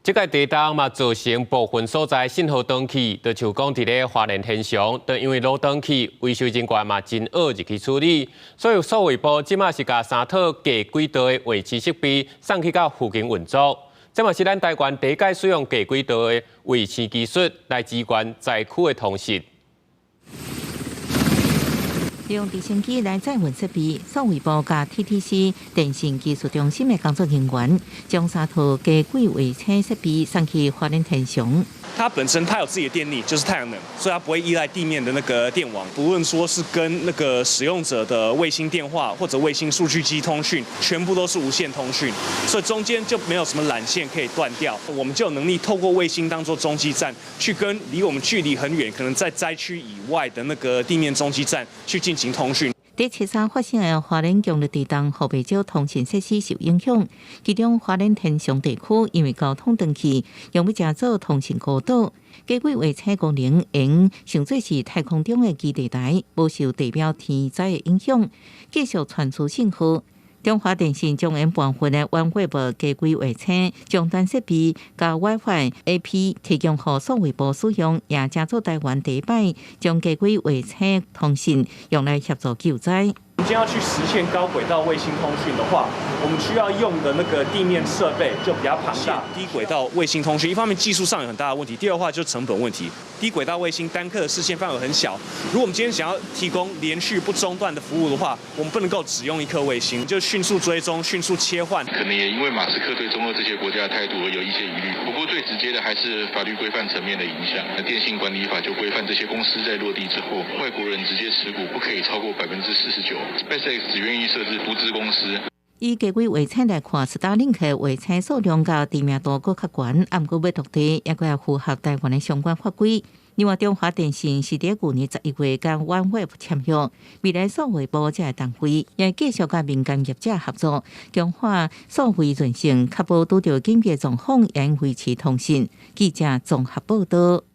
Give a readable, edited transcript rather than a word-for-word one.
這個地動嘛，造成部分所在信號斷去，就像講佇咧花蓮天祥，就因為路斷去，維修人員嘛真僫入去處理，所以數位部這馬是共三套低軌道的衛星設備送去到附近運作。這嘛是咱台灣第一擺使用低軌道的衛星技術來支援災區的通信。用直升機來載運設備，數位部佮 TTC 電信技術中心的工作人員將三套低軌衛星設備送去花蓮天祥。它本身它有自己的電力，就是太陽能，所以它不會依賴地面的那個電網。不論說是跟那個使用者的衛星電話或者衛星數據機通訊，全部都是無線通訊，所以中間就沒有什麼纜線可以斷掉。我們就有能力透過衛星當做中繼站，去跟離我們距離很遠，可能在災區以外的那個地面中繼站去進行通訊。佇七三發生的花蓮強烈地動，予袂少通訊設施受影響。其中花蓮天祥地區因為交通斷去，用欲成做通訊孤島。低軌衛星功能會當做是太空中的基地台，無受地表天災的影響，繼續傳輸信號。中華電信將𪜶部分的 OneWeb 低軌衛星終端設備佮 WiFi AP 提供予數位部使用，也成做台灣第一擺將低軌衛星通訊用來協助救災。我們今天要去實現高軌道衛星通訊的話，我們需要用的那個地面設備就比較龐大。低軌道衛星通訊，一方面技術上有很大的問題，第二話就是成本問題。低軌道衛星單顆的視線範圍很小，如果我們今天想要提供連續不中斷的服務的話，我們不能夠只用一顆衛星，就迅速追蹤、迅速切換。可能也因為馬斯克對中俄這些國家的態度而有一些疑慮。不過最直接的還是法律規範層面的影響。電信管理法就規範這些公司在落地之後，外國人直接持股不可以超過49%。SpaceX 只願意設置獨資公司。以低軌衛星來看，Starlink 衛星數量佮知名度閣較懸，毋過欲落地，猶閣愛符合台灣的相關法規。另外，中華電信是佇舊年11月佮 OneWeb 簽約，未來數位部這個單位也繼續佮民間業者合作，強化數位韌性，確保拄著緊急狀況會維持通訊。記者綜合報道。